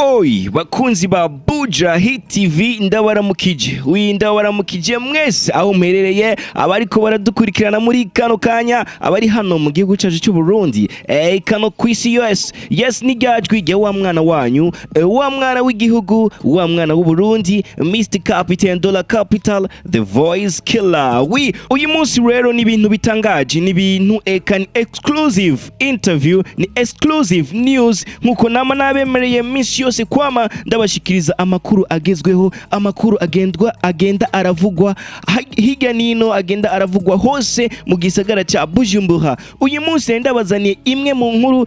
Oi, bakunzi ba Buja Hit TV, ndabaramukije. Wi, ndabaramukije mwese aho muherereye, abariko baradukurikirana muri kano kanya, abari hano mu gihugu cyacu cy'u Burundi, kano kwisi yose. Yes, ni ryajwi rya wa mwana wanyu, wa mwana w'igihugu, wa mwana w'u Burundi, Mr Captain Dollar Capital, the voice killer. Wi, uyu munsi rero ni ibintu bitangaje, ni ibintu eka ni exclusive interview, ni exclusive news, nkuko nama nabemereye minsi yose kwama ndabashikiriza amakuru agezweho, amakuru agendwa agenda aravugwa hirya nino, agenda aravugwa hose mu gisagara cya Bujumbura. Uyu munsi ndabazaniye imwe mu nkuru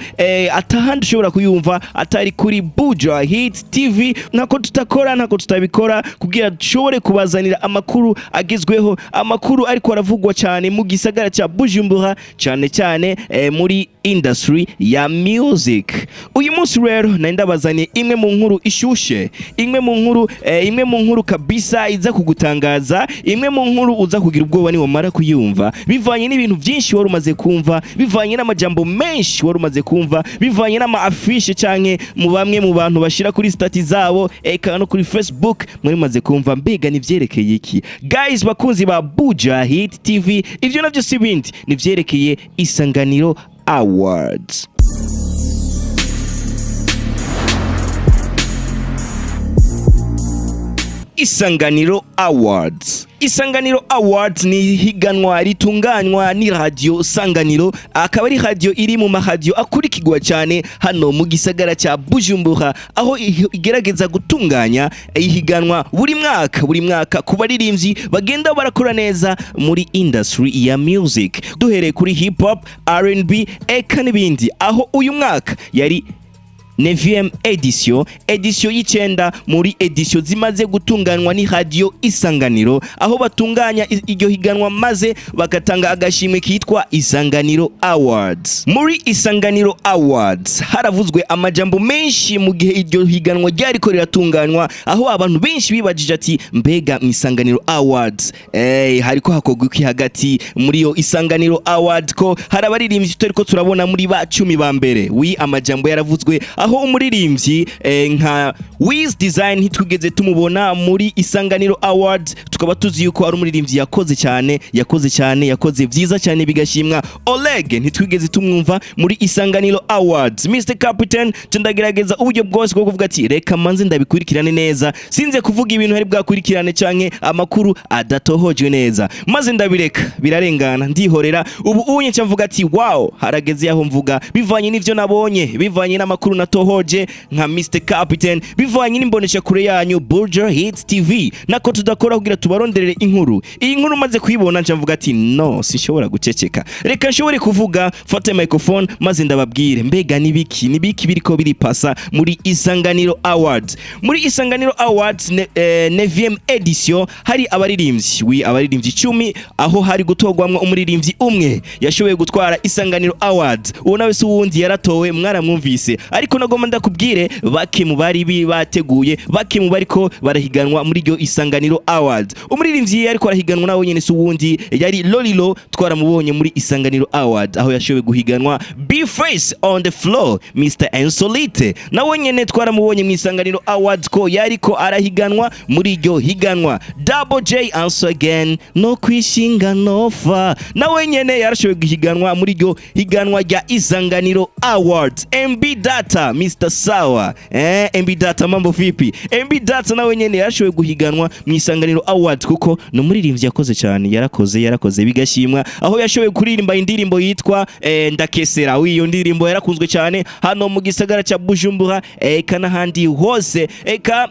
atahandi ushobora kuyumva atari kuri Buja Hit TV. Ntako tutakora, ntako tutabikora kugira dushobore kubazanira amakuru agezweho, amakuru ariko aravugwa cyane mu gisagara cya Bujumbura, cyane cyane muri industry ya music. Uyu munsi rero nari ndabazaniye imwe mu nkuru ishushe, imwe mu nkuru imwe mu nkuru kabisa iza kugutangaza, imwe mu nkuru uza kugira ubwoba niwamara kuyumva, bivanye n'ibintu byinshi wari umaze kumva, bivanye n'amajambo menshi wari umaze kumva, bivanye n'ama affiche canke mu bamwe mu bantu bashira kuri status zabo eka no kuri Facebook muri maze kumva. Mbega nivyerekeye iki, guys? Bakunzi ba Buja Hit TV, ivyo navyo si bindi, nivyerekeye Isanganiro Awards. Isanganiro Awards. Isanganiro Awards ni higanwa ritunganywa ni radio Sanganiro, akaba ari radio iri mu maradiyo akurikirwa cyane hano mu gisagara cya Bujumbura, aho igerageza gutunganya ihiganwa buri mwaka buri mwaka ku baririmbyi bagenda barakora neza muri industry ya music, duhereye kuri hip hop, R&B eka n'ibindi, aho uyu mwaka yari neuvième édition, édition y'icenda muri édition zimaze gutunganywa ni radio Isanganiro, aho batunganya iryo higanwa maze bagatanga agashimwe kitwa Isanganiro Awards. Muri Isanganiro Awards haravuzwe amajambo menshi mu gihe iryo higanwa ryariko riratunganywa, aho abantu benshi bibajije ati: "Mbega mu Isanganiro Awards hariko hakorwa iki hagati muri iyo Isanganiro Awards, ko hari abaririmbyi tutariko turabona muri ba 10 ba mbere?" Wi, amajambo yaravuzwe, aho umuririmbyi nka Wiz Design ntitwigeze tumubona muri Isanganiro Awards, tukaba tuzi yuko ari umuririmbyi yakoze cyane, yakoze cyane, yakoze vyiza cyane bigashimwa. Oleg ntitwigeze tumwumva muri Isanganiro Awards. Mr Captain ndagerageza uburyo bwose bwo kuvuga ati: "Reka manze ndabikurikirane neza, sinze kuvuga ibintu hari bwakurikirane canke amakuru adatohojwe neza." Maze ndabireka birarengana, ndihorera. Ubu unye nca mvuga ati: "Wow, harageze aho mvuga," bivanye n'ivyo nabonye, bivanye n'amakuru natohoje nka Mr Captain, bivanye n'imbonesha kure yanyu Buja Hits TV, nako tudakora kugira tubaronderere inkuru. Iyi nkuru maze kuyibona nca mvuga ati: "No, sinshobora guceceka, reka nshobore kuvuga." Fate microphone maze ndababwire: mbega nibiki, nibiki biriko biripasa muri Isanganiro Awards? Muri Isanganiro Awards neuvième édition hari abaririmbyi, wi, abaririmbyi 10, aho hari gutorwamwo umuririmbyi umwe yashoboye gutwara Isanganiro Awards. Uwo nawe si uwundi, yaratowe, mwaramwumvise, ariko nagomba ndakubwire bake mu bari bateguye, bake mu bariko barahiganwa muri iryo Isanganiro Awards. Umuririmbyi yariko arahiganwa nawe nyene si uwundi, yari Lolilo, twaramubonye muri Isanganiro Awards aho yashoboye guhiganwa. B Face on the floor, Mr Insolite, nawe nyene twaramubonye mu Isanganiro Awards ko yariko arahiganwa muri iryo higanwa. Double J answer again, no kwishinga nofa, nawe nyene yarashoboye guhiganwa muri iryo higanwa rya Isanganiro Awards. MB Data, Mr Sawa, MB Data, mambo vipi? MB Data nawe nyene yarashoboye guhiganwa mu Isanganiro Awards kuko ni umuririmbyi yakoze cyane, yarakoze, yarakoze bigashimwa, aho yashoboye kuririmba indirimbo yitwa Ndakesera. Iyo ndirimbo yarakunzwe cyane hano mu gisagara cya Bujumbura eka n'ahandi hose. Eka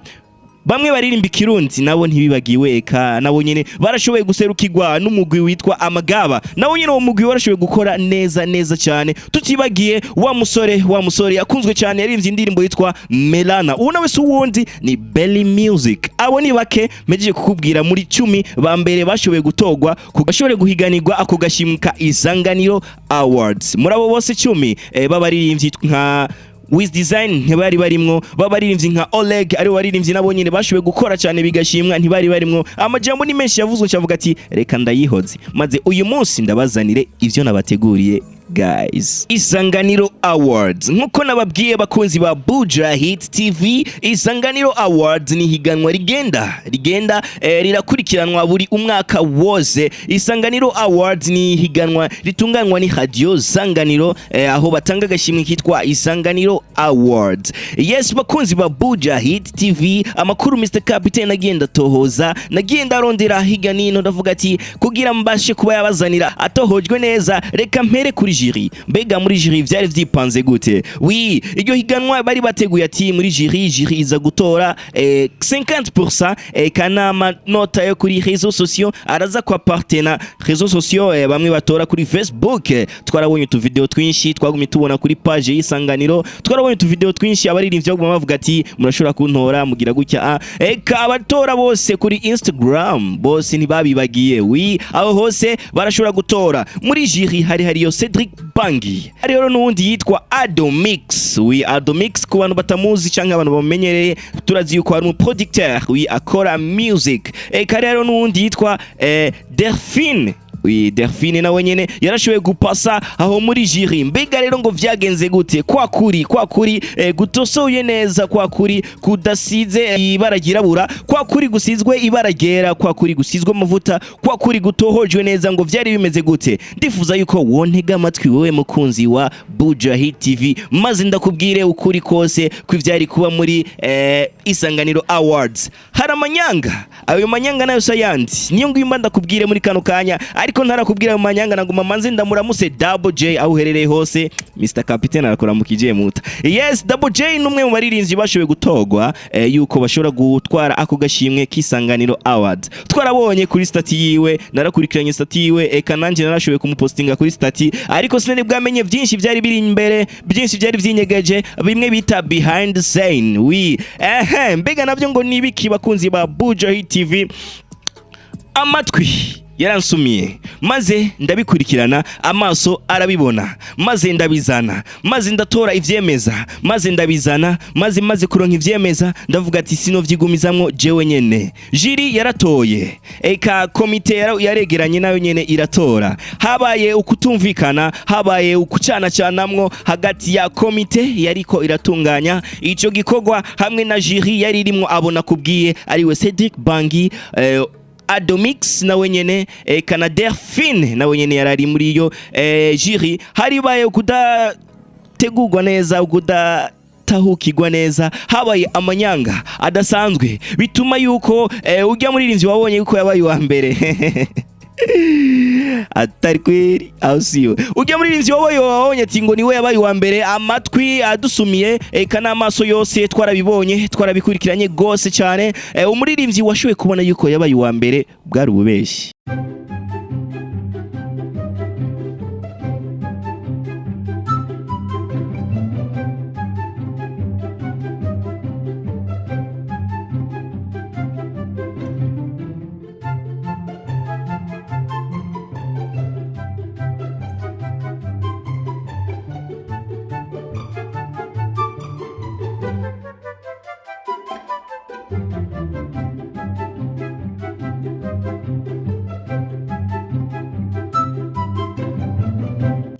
bamwe baririmba ikirundi nabo ntibibagiwe, eka nabo nyene barashoboye guserukirwa n'umugwi witwa Amagaba, nabo nyene uwo mugwi warashoboye gukora neza neza cyane. Tutibagiye wa musore, wa musore yakunzwe cyane, yaririmbye indirimbo yitwa Melana, uwo nawe si uwundi, ni Belly Music. Abo ni bake mpejeje kukubwira muri 10 ba mbere bashoboye gutorwa bashobore guhiganirwa ako gashimwe ka Isanganiro Awards. Muri abo bose 10, b'abaririmbyi nka Wiz Design ntibari barimwo, b'abaririmbyi nka Oleg ari waririmbyi nabo nyene bashoboye gukora cyane bigashimwa ntibari barimwo. Amajambo ni menshi yavuzwe, cyavuga ati: "Reka ndayihoze," maze uyu munsi ndabazanire ivyo nabateguriye. Guys, Isanganiro Awards, nkuko nababwiye bakunzi ba Buja Hit TV, Isanganiro Awards ni higanwa rigenda rirakurikiranwa buri umwaka wose. Isanganiro Awards ni higanwa ritunganywa ni Radio Sanganiro, aho batanga agashimwe kitwa Isanganiro Awards. Yes, bakunzi ba Buja Hit TV, amakuru Mr Captain agenda tohoza, nagiye ndarondera higa nino, ndavuga ati kugira mbashe kuba yabazanira atohojwe neza, reka mpere kuri jury. Mbega muri jury vyari vyipanze gute? Oui, iryo higanwa bari bateguye ati muri jury, jury iza gutora 50% kanama nota yo kuri réseaux sociaux araza kwa partenaire réseaux sociaux, bamwe batora kuri Facebook. Twarabonye utu video twinshi twagumye tubona kuri page y'Isanganiro, twarabonye utu video twinshi abaririmbyi baguma bavuga ati murashobora kuntora mugira gutya. Eka abatora bose kuri Instagram bose ntibabibagiye. Oui, aho hose barashobora gutora. Muri jury hari hariyo Cedric Bangi, hariyo n'uwundi yitwa Adomix. Oui, Adomix ku bantu batamuzi cyangwa abantu bamumenyereye, turazi yuko ari umu producteur, oui, akora music. Eka rero n'uwundi yitwa Delphine. Oui, Delphine nawe nyene yarashoboye gupasa aho muri jury. Mbega rero ngo vyagenze gute? Kwa kuri gutosoye neza, kwa kuri kudasize ibara ryirabura, kwa kuri gusizwe ibara ryera, kwa kuri gusizwe amavuta, kwa kuri gutohojwe neza, ngo vyari bimeze gute? Ndifuza yuko wontega amatwi wewe mukunzi wa Buja Hit TV, maze ndakubwire ukuri kose kw'ivyari kuba muri Isanganiro Awards. Hari amanyanga, ayo manyanga nayo sayandi niyo ngwimba ndakubwire muri kano kanya. Ariko ntarakubwira ayo manyanga, naguma manze ndamuramuse Double J aho uherereye hose. Mr Captain arakuramukije muta. Yes, Double J ni umwe mu baririmbyi bashoboye gutogwa yuko bashobora gutwara ako gashimwe k'Isanganiro Awards. Twarabonye kuri statut yiwe, narakurikiranye statut yiwe, eka nanje narashoboye kumupostinga kuri statut, ariko sinari bwamenye byinshi byari biri imbere, byinshi byari byinyegeje, bimwe bita behind the scene. Oui, ehe, mbega navyo ngo nibiki? Bakunzi ba Buja Hit TV, amatwi yaransumiye maze ndabikurikirana, amaso arabibona maze ndabizana, maze ndatora ivyemeza, maze ndabizana, maze kuronka ivyemeza ndavuga ati sinovyigumizamwo jewe nyene. Jury yaratoye, eka komite yaregeranye nayo nyene iratora. Habaye ukutumvikana, habaye ukucanacanamwo hagati ya komite yariko iratunganya ico gikorwa hamwe na jury yari irimwo abona kubwiye ariwe Cedric Bangi, Adomix nawe nyene, kana Delphine nawe nyene yarari muri iyo jury. Haribaye kudategurwa neza, kudatahukirwa neza, habaye amanyanga adasanzwe bituma yuko ujya muririmbyi wabonye yuko yabaye uwa mbere atari kweri, aho siwe ujya muririmbyi wabonye ati ngo niwe yabaye uwa mbere. Amatwi adusumiye eka n'amaso yose twarabibonye, twarabikurikiranye gose cyane. Umuririmbyi washoboye kubona yuko yabaye uwa mbere bwari ububeshi.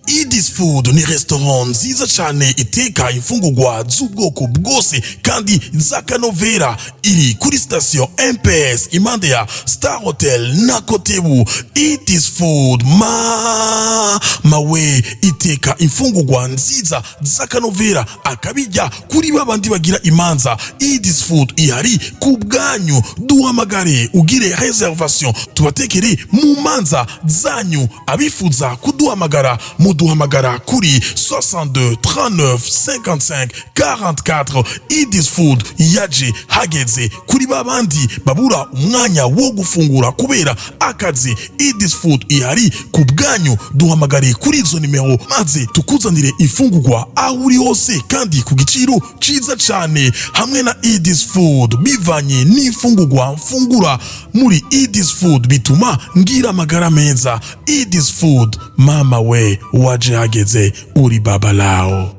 Idis Food ni restaurant nziza cyane iteka imfungurwa z'ubwoko bwose kandi z'akanovera. Iri kuri station MPS impande ya Star Hotel na Kotebu. Idis Food ma mawe iteka imfungurwa nziza z'akanovera, akabijya kuri babandi bagira imanza. Idis Food ihari ku bwanyu. Duhamagare ugire reservation tubatekere mu manza zanyu. Abifuza kuduhamagara, muduhamagara kuri 62 39 55 44. Idis Food yaje hageze kuri babandi babura umwanya wo gufungura kubera akazi. Idis Food ihari ku bwanyu. Duhamagare kuri izo nimero maze tukuzanire ifungurwa aho uri hose kandi ku giciro ciza cyane hamwe na Idis Food. Bivanye n'ifungurwa mfungura muri Idis Food bituma ngira amagara meza. Idis Food, mama we, waje hageze, uri baba lao.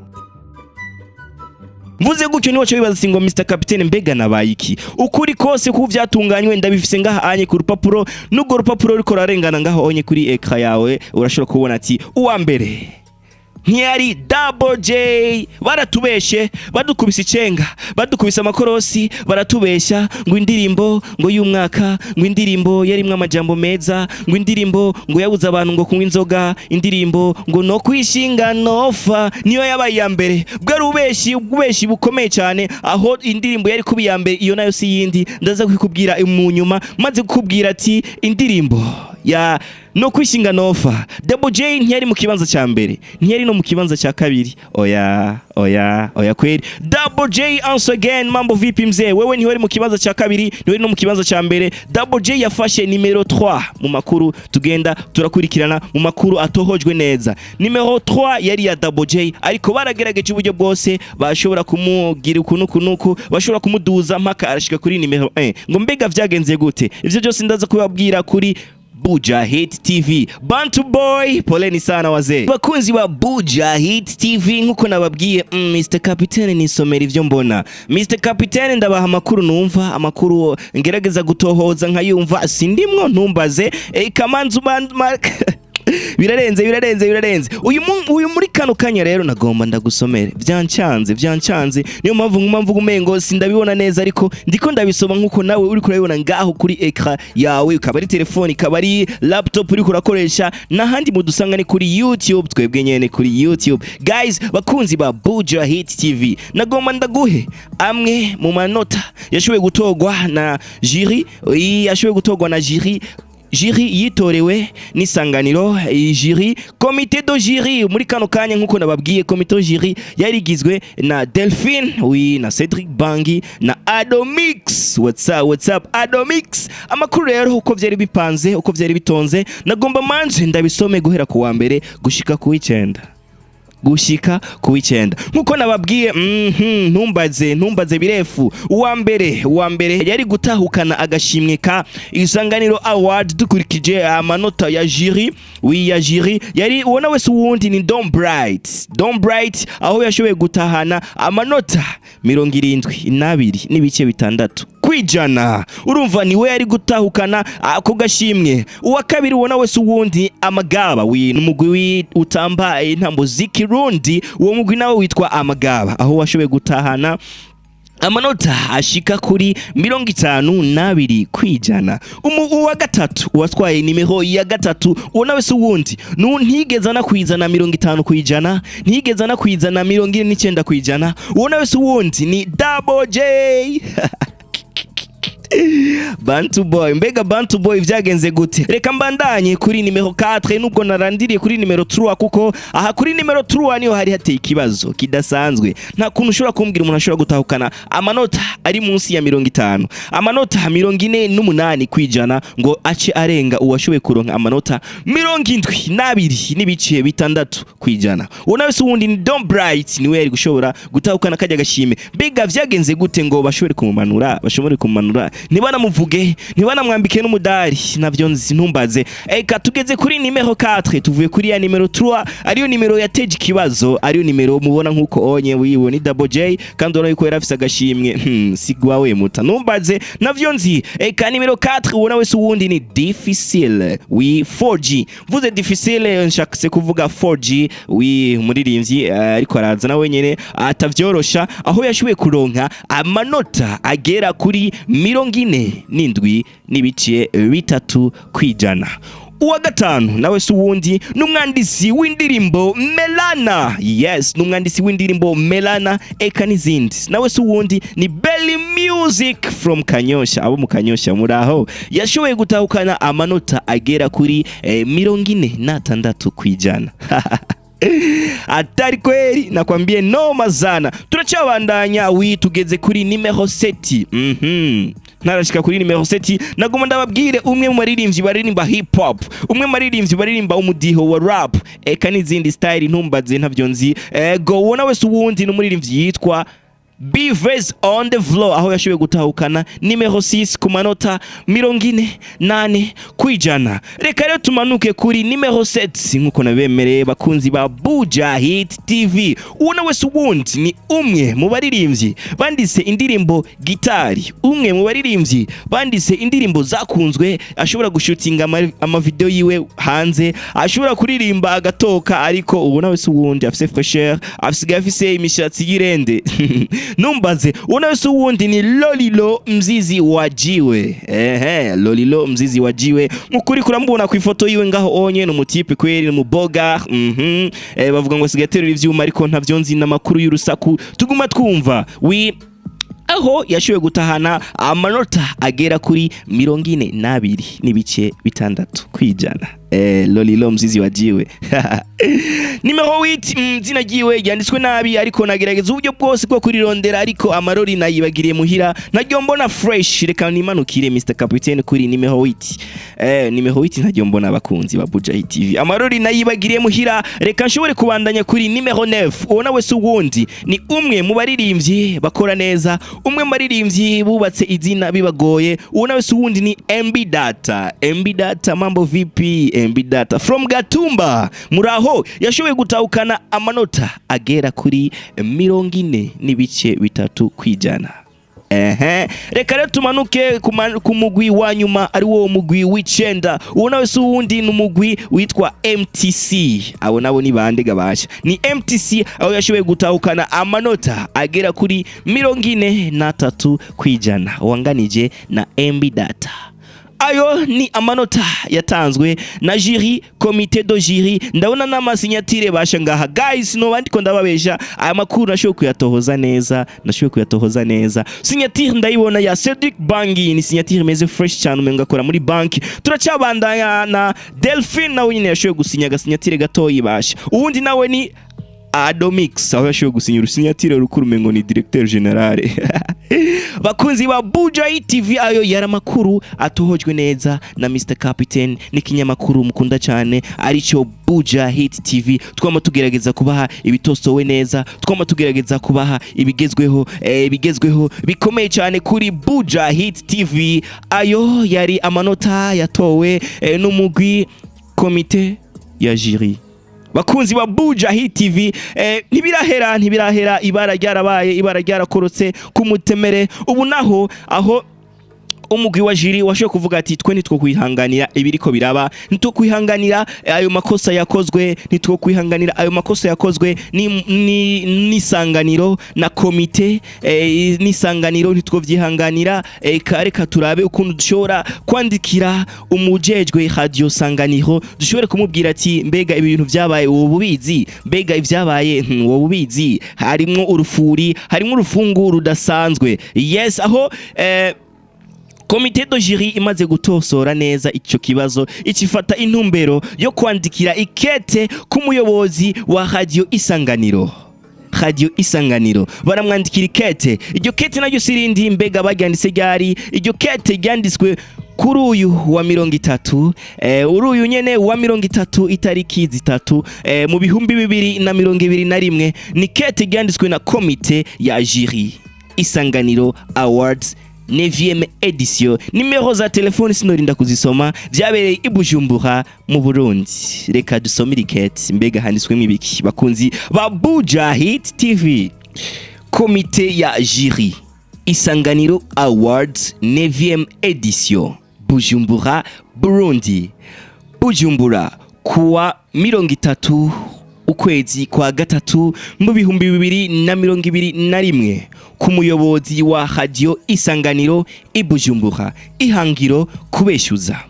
Mvuze gutyo niwaco bibaza ngo Mr Captain mbega nabaye iki? Ukuri kose ku vyatunganywe ndabifise ngaha anye ku rupapuro, n'urwo rupapuro ruriko rurarengana ngaho onye kuri écran yawe, urashobora kubona ati uwa mbere Ntiyari Double J. Baratubeshe, badukubise icenga, badukubise amakorosi, baratubesha ngo indirimbo ngo y'umwaka, ngo indirimbo yarimwo amajambo meza, ngo indirimbo ngo yabuze abantu ngo kunywa inzoga, indirimbo ngo no kwishinga nofa niyo yabaye iya mbere. Bwari ubeshi, ububeshi bukomeye cyane. Aho indirimbo yari kuba iya mbere, iyo nayo si yindi, ndaza kukubwira mu nyuma maze kukubwira ati indirimbo ya no kwishinga nofa, Double J ntiyari mu kibanza cya mbere, ntiyari no mu kibanza cya kabiri. Oya, oya, oya kweli. Double J once again, mambo vipi mzee? Wewe ntiwari mu kibanza cya kabiri, ntiwari no mu kibanza cya mbere. Double J yafashe nimero 3 mu makuru tugenda turakurikirana, mu makuru atohojwe neza. Nimero 3 yari ya Double J, ariko baragerageje uburyo bwose bashobora kumugira ukuntu kunuku, bashobora kumuduza mpaka arashika kuri nimero 1. Ngo mbega vyagenze gute? Ivyo byose ndaza kubabwira kuri Buja Hit TV. Bantu Boy, poleni sana wazee. Bakunzi ba Buja Hit TV, nkuko nababwiye, Mr Capitaine nisomera ivyo mbona. Mr Capitaine ndabaha amakuru numva, amakuru ngerageza gutohoza nkayumva, sindimwo ntumbaze. Kamanzu birarenze, birarenze, birarenze. Uyu muri kano kanya rero nagomba ndagusomere. Vyancanze, vyancanze. Niyo mpamvu nguma mvuga umengo sindabibona neza, ariko ndiko ndabisoma nkuko nawe uri kurabibona ngaho kuri écran yawe, ukaba ari telefone, ikaba ari laptop uri kurakoresha, n'ahandi mudusanga ni kuri YouTube, twebwe nyene kuri YouTube. Guys, bakunzi ba Buja Hit TV, nagomba ndaguhe amwe mu manota yashoboye gutorwa na jury, yashoboye gutorwa na jury, jury yitorewe n'isanganiro. Iyi jury, comité de jury, muri kano kanya nkuko nababwiye, comité de jury yari igizwe na Delphine, oui, na Cedric Bangi na Adomix. What's up, what's up, Adomix? Amakuru rero uko vyari bipanze, uko vyari bitonze, nagomba manje ndabisome guhera ku wa mbere gushika ku w'icenda, gushika ku w'icenda nkuko nababwiye. Ntumbaze, ntumbaze birefu. Uwa mbere yari gutahukana agashimwe ka Isanganiro Award dukurikije amanota ya jury, wi ya jury, yari ubona wese uwundi ni Don Bright. Don Bright aho yashoboye gutahana amanota 72.6%. Urumva niwe yari gutahukana ako gashimwe. Uwa kabiri ubona wese uwundi Amagaba, wi n'umugwi utamba intambo z'ikirundi. Uwo mugwi nawe witwa Amagaba, aho washoboye gutahana amanota ashika kuri 52%. Uwa gatatu, uwatwaye nimero ya gatatu, uwo nawe si uwundi, ntigeze anakwizana 50%, ntigeze anakwizana 49%. Uwo nawe si uwundi, ni Double J. Bantu Boy, mbega Bantu Boy vyagenze gute? Reka mbandanye kuri nimero 4, nubwo narandiriye kuri nimero 3, kuko aha kuri nimero 3 niho hari hateye ikibazo kidasanzwe. Nta kuntu ushobora kumbwira umuntu ashobora gutahukana amanota ari munsi ya 50, amanota 48%, ngo ace arenga uwashoboye kuronka amanota 72.6%. Uwo nawe si uwundi, ni Don Bright, niwe yari gushobora gutahukana kajya gashime. Mbega vyagenze gute ngo bashobore kumumanura, bashobore kumumanura, ntibanamuvuge, ntibanamwambike n'umudari? Navyo nzi, ntumbaze. Eka tugeze kuri nimero 4, tuvuye kuri ya nimero 3 ariyo nimero yateje ikibazo, ariyo nimero mubona nkuko onye wiwe ni Double J, kandi urabona yuko yari afise agashimwe. Sigwa we muta, ntumbaze, navyo nzi. Eka nimero 4 ubona wese uwundi ni Difficile, wi 4G. Mvuze Difficile nshakse kuvuga 4G, wi umuririmbyi ariko araza nawe nyene atavyorosha, aho yashoboye kuronka amanota agera kuri 47.3%. Uwa gatanu nawe si uwundi, ni umwanditsi w'indirimbo Melana. Yes, ni umwanditsi w'indirimbo Melana eka n'izindi, nawe si uwundi, ni Belly Music from Kanyosha. Abo mu Kanyosha muraho. Yashoboye gutahukana amanota agera kuri 46%. Atari kweli, nakwambie noma sana. Turacabandanya, wi tugeze kuri nimero 7. Ntarashika kuri nimero 7, nagoma ndababwire umwe mu baririmbyi baririmba hip hop, umwe mu baririmbyi baririmba umudiho wa rap eka n'izindi style, ntumbaze ntavyo nzi. Ego, uwo nawe si uwundi, n'umuririmbyi yitwa Bivez on the floor, aho yashoboye gutahukana nimero 6 ku manota 48%. Reka rero tumanuke kuri nimero 7 nkuko nabemereye, bakunzi ba Buja Hit TV. Uwo nawe si uwundi, ni umwe mu baririmbyi banditse indirimbo Gitari, umwe mu baririmbyi banditse indirimbo zakunzwe, ashobora gushutinga amavideo yiwe hanze, ashobora kuririmba agatoka. Ariko uwo nawe si uwundi, afise fraîcheur, asigaye afise imishatsi y'irende, numbaze. Uwo nawe si uwundi, ni Lolilo Mzizi wa Jiwe. Ehe, Lolilo Mzizi wa Jiwe, mukuri kuramubona ku ifoto yiwe ngaho onye, ni umutipe kweri, ni umuboga. Bavuga ngo asigaye aterura ivyuma, ariko ntavyo nzi, n'amakuru y'urusaku tuguma twumva wi. Aho yashoboye gutahana amanota agera kuri 42.6%. Lolilo Mzizi wa Jiwe, nimero 8. Zina ryiwe ryanditswe nabi, ariko nagerageza uburyo bwose bwo kurirondera, ariko amarori nayibagiriye muhira, naryo mbona fresh. Reka nimanukire, Mr Capitaine, kuri nimero 8. Nimero 8 ntaryo mbona, abakunzi ba Buja Hit TV, amarori nayibagiriye muhira. Reka nshobore kubandanya kuri nimero 9. Uwo nawe si uwundi, ni umwe mu baririmbyi bakora neza, umwe mu baririmbyi bubatse izina bibagoye. Uwo nawe si uwundi, ni MB Data. MB Data, mambo vipi? MB Data from Gatumba, muraho. Yashoboye gutahukana amanota agera kuri 40.3%. Ehe, reka rero tumanuke ku mugwi wa nyuma, ari wo mugwi w'icenda. Uwo nawe si uwundi, ni umugwi witwa MTC. Abo nabo ni bande gabasha? Ni MTC, aho yashoboye gutahukana amanota agera kuri 43%, wanganije na MB Data. Ayo ni amanota yatanzwe na jury, comité de jury. Ndabona n'amasinyatire basha ngaha. Guys, no ndiko ndababesha, aya makuru nashoboye kuyatohoza neza, nashoboye kuyatohoza neza. Signature ndayibona ya Cedric Bangi, ni signature imeze fresh cyane, umenga akora muri banki. Turacabandanya na Delphine, nawe nyine yashoboye gusinya agasinyatire gatoyi basha. Uwundi nawe ni Adomix, aho yashoboye gusinya urusinyatire rukuru, umengo ni directeur général. Bakunzi ba Buja TV, ayo yari amakuru atohojwe neza na Mr Captain n'ikinyamakuru mukunda cyane aricyo Buja Hit TV. Twama tugerageza kubaha ibitosowe neza, twama tugerageza kubaha ibigezweho, ibigezweho bikomeye cyane kuri Buja Hit TV. Ayo yari amanota yatowe n'umugwi komite ya jury. Bakunzi ba Buja Hit TV, ntibirahera, ntibirahera, ibara ryarabaye, ibara ryarakorotse ku mutemere. Ubu naho aho umugwi wa jury washoboye kuvuga ati: "Twe nitwo kwihanganira ibiriko biraba, nitwo kwihanganira ayo makosa yakozwe, nitwo kwihanganira ayo makosa yakozwe ni n'isanganiro na komite n'isanganiro, nitwo vyihanganira. Reka turabe ukuntu dushobora kwandikira umujejwe radio Sanganiro, dushobore kumubwira ati: mbega ibi bintu vyabaye wowe ubizi? Mbega ivyabaye wowe ubizi? Harimwo urufuri, harimwo urufungu rudasanzwe." Yes, aho comité de jury imaze gutosora neza ico kibazo, icifata intumbero yo kwandikira ikete k'umuyobozi wa radio Isanganiro. Radio Isanganiro baramwandikira ikete. Iryo kete naryo sirindi. Mbega baryanditse ryari? Iryo kete ryanditswe kuri uyu wa 30, uri uyu nyene wa 30, itariki 3 mu 2021. Ni kete ryanditswe na komite ya jury Isanganiro Awards 9e édition. Nimero za telefoni sinorinda kuzisoma. Vyabereye i Bujumbura mu Burundi. Reka dusome ikete, mbega handitswemo ibiki? Bakunzi ba Buja Hit TV, komite ya jury Isanganiro Awards 9e édition, Bujumbura, Burundi. Bujumbura, kuwa 30 ukwezi kwa gatatu mu 2021, ku muyobozi wa radio Isanganiro i Bujumbura. Ihangiro: kubeshyuza.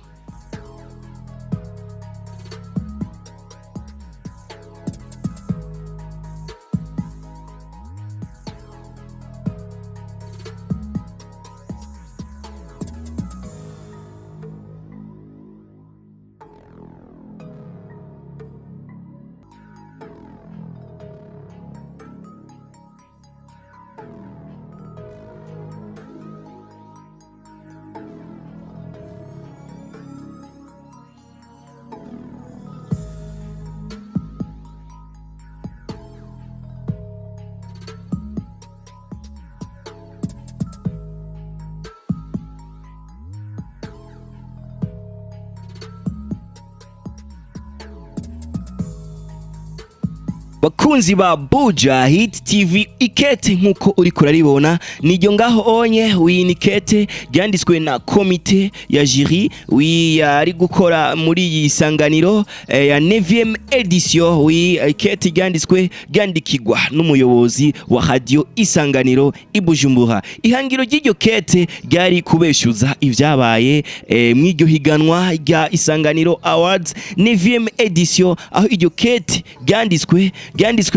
Bakunzi ba Buja Hit TV, ikete nkuko uri kuraribona niryo ngaho onye. Oui, ni kete ryanditswe na komite ya jury, oui, yari gukora muri iyi Isanganiro ya 9e édition. Oui, ikete ryanditswe, ryandikirwa n'umuyobozi wa Radio Isanganiro i Bujumbura. Ihangiro ry'iryo kete ryari kubeshuza ivyabaye mw'iryo higanwa rya Isanganiro Awards 9e édition, aho iryo kete ryanditswe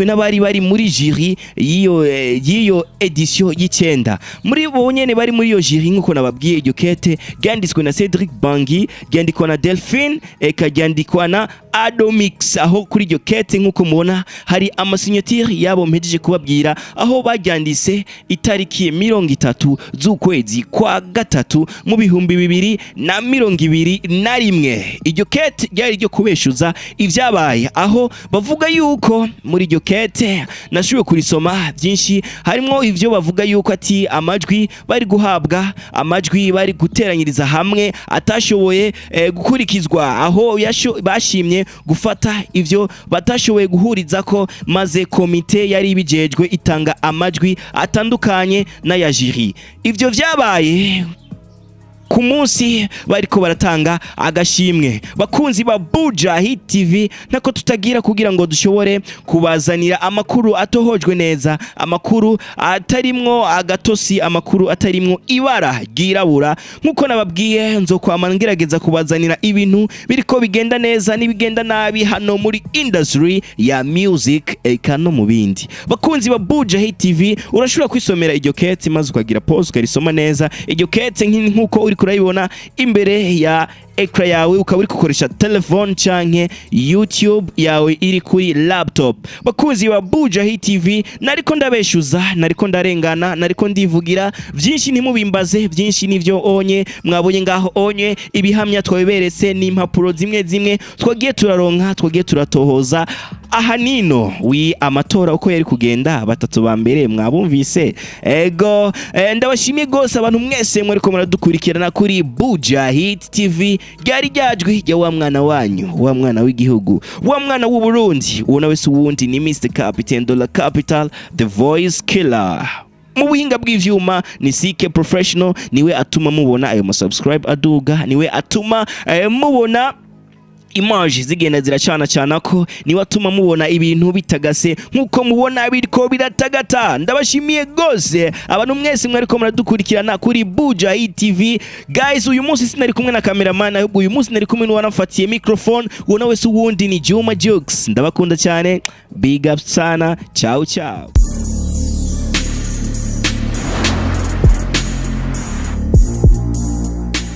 n'abari bari muri jury y'iyo édition y'icenda. Muri bo nyene bari muri iyo jury, nk'uko nababwiye, iryo kete ryanditswe na Cedric Bangi, ryandikwa na Delphine, eka ryandikwa na Adomix. Aho kuri iryo kete, nk'uko mubona, hari amasignature yabo mpejeje kubabwira, aho baryanditse itariki 30 z'ukwezi kwa gatatu mu 2021. Iryo kete ryari ryo kubeshuza ivyabaye, aho bavuga yuko muri iryo kete, nashoboye kurisoma byinshi, harimwo ivyo bavuga yuko ati amajwi bari guhabwa, amajwi bari guteranyiriza hamwe atashoboye gukurikizwa, aho bashimye gufata ivyo batashoboye guhurizako, maze komite yari ibijejwe itanga amajwi atandukanye n'aya jury. Ivyo vyabaye ku munsi bariko baratanga agashimwe. Bakunzi ba Buja Hit TV, ntako tutagira kugira ngo dushobore kubazanira amakuru atohojwe neza, amakuru atarimwo agatosi, amakuru atarimwo ibara ryirabura. Nkuko nababwiye, nzokwama ngerageza kubazanira ibintu biriko bigenda neza n'ibigenda nabi hano muri industry ya music, eka no mu bindi. Bakunzi ba Buja Hit TV, urashobora kwisomera iryo kete maze ukagira pause ukarisoma neza iryo kete, nkuko uri kurayibona imbere ya écran yawe, ukaba uri gukoresha telefone canke YouTube yawe iri kuri laptop. Bakunzi ba Buja Hit TV, nariko ndabeshuza, nariko ndarengana, nariko ndivugira vyinshi, ntimubimbaze byinshi, nivyo onye mwabonye ngaho onye. Ibihamya twabiberetse n'impapuro zimwe zimwe twagiye turaronka, twagiye turatohoza aha nino. Oui, amatora uko yari kugenda, batatu ba mbere mwabumvise. Ego, ndabashimiye gose abantu mwese mwariko muradukurikirana kuri Buja Hit TV. Ryari ryajwi rya wa mwana wanyu, wa mwana w'igihugu, wa mwana w'u Burundi. Uwo nawe si uwundi, ni Mr Captain Dollar Capital, the voice killer. Mu buhinga bw'ivyuma ni CK Professional, niwe atuma mubona ayo ma subscribe aduga, niwe atuma mubona image zigenda ziracana cana ko, niwe atuma mubona ibintu bitagase nkuko mubona biriko biratagata. Ndabashimiye gose abantu mwese mwariko muradukurikirana kuri Buja TV. Guys, uyu munsi sinari kumwe na cameraman, ahubwo uyu munsi nari kumwe n'uwanafatiye microphone. Uwo nawe si uwundi, ni Juma Jux. Ndabakunda cyane, big up sana, ciao ciao.